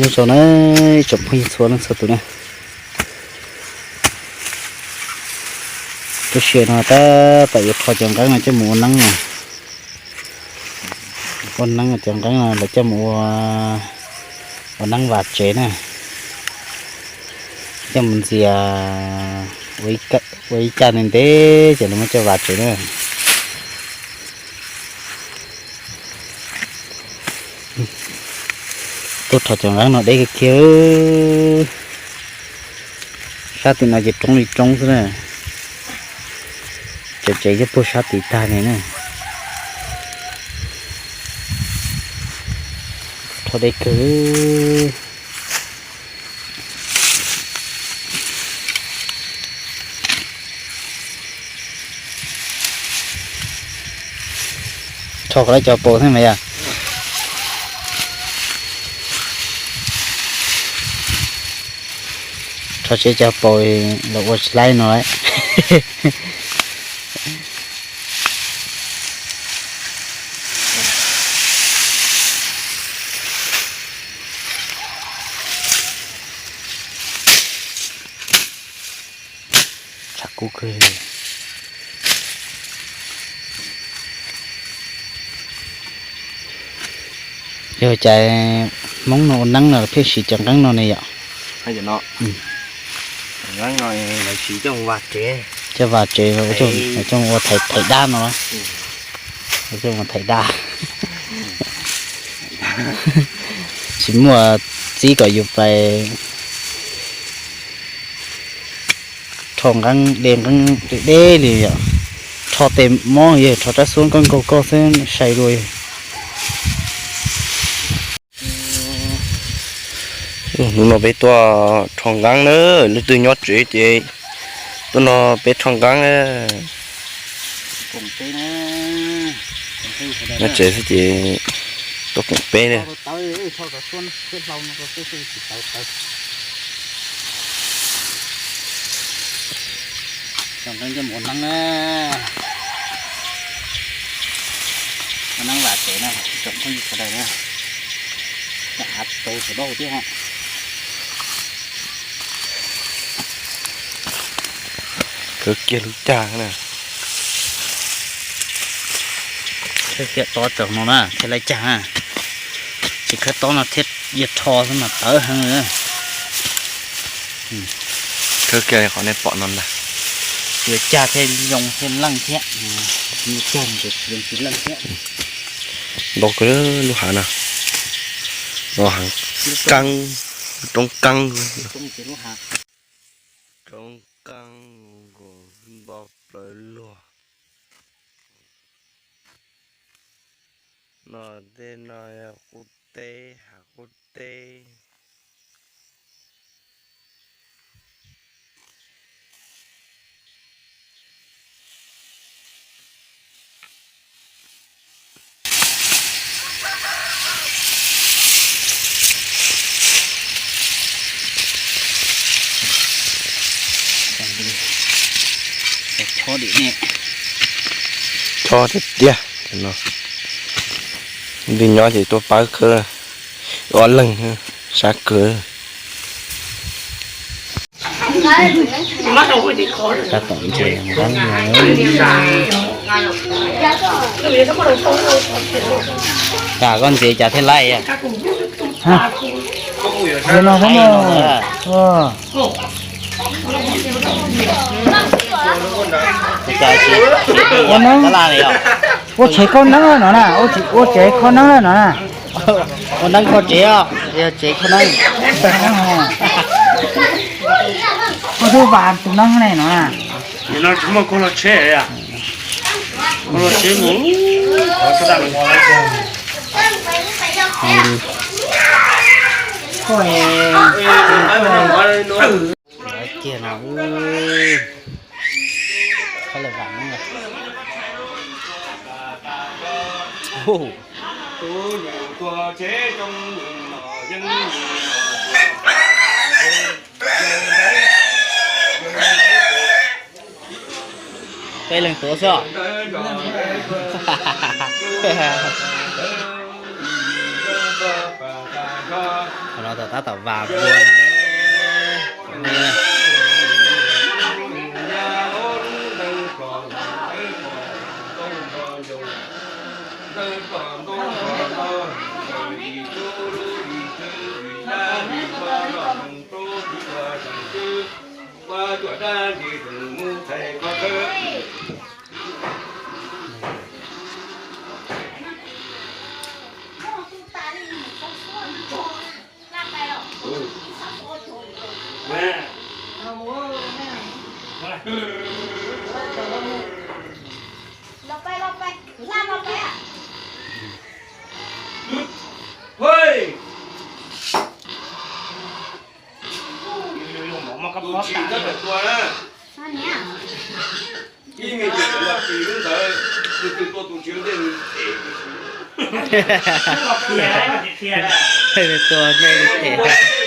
Nyob zoo na, tsoom phooj ywg txhua leej txhua tus na. Lub sij hawm no tab tom yuav rho cov nqeeb no coj mus ua neeb no. Ua neeb, cov nqeeb no lawv coj mus ua, ua neeb vas tsev na. Coj mus ntxias ua ib caj ntev ntev ces lawv muab coj vas tsev na. Tuaj rho cov nqeeb no deb kawg kiag. Sab tim no ces roob li roob xwb na. Cov tsev coj puag sab tid tag li na. Rho deb kawg. Rho kom lawv cov paus thiab mas yog. Rho tsev cov paus los ua tsis laib no lawm. Tshav kub kawg. Yog cas Hmoob no ua neeb no pheej siv cov nqeeb no ne yom? Cov vas tsev, coj ua thaiv dab no, coj ua thaiv dab. Tsis muaj txib kom yus pais rho nqeeb de nqeeb deb deb li yom. Rho tes mob yog rho rab xuab nkaug nkaug koj xwb sai dua. Hnub no peb tuaj rho nqeeb na, leej twg nyob tsev ces tuaj no peb rho nqeeb na. Nyob tsev xwb ces tuaj koom peb na. Cov nqeeb coj mus ua neeb na, ua neeb vam tsev na, tsoom phooj ywg sawv daws na. Av tau sawv daws thiab ho. Khawb kiag lub cag na. Khawb kiag tob tsaus no na thiaj laib cag na. Tsis khawb tob no thiab, yog rho xwb mas tawv heev li. Khawb kiag li qhov nej pom no ntag. Yuav cag thiaj yoo thiaj leej thiab. Cag ces tsis leej thiab. Ntau kawg lub hav no. No hav keeb, roob keeb. Roob keeb nkaus nto plaws luag. No tej no yog qub teb, hav qub teb. Chob tiag tiag no. Leej twg nyob ces tuaj pab khawb, ob leeg sab kawg. Tab tom ntxias nqeeb. Cas koj ntxias cas thiaj laij? Ua neeb, ua tsev kho neeb no na, ua tsev kho neeb no na. Ua neeb kho tsev os, yog tsev kho neeb. Koj twb vas tus neeb ne no na. Nim no tsis muaj koj los tsheb, koj los tsheb mus. Kiag no, koj lawm vam no. Peb leeg tuav xwb os. Tom tab tom vas npua. Ib me tus ua tsis lub ntawd, tus twg tua tus tsis lub ntej, tua ntej li tiag.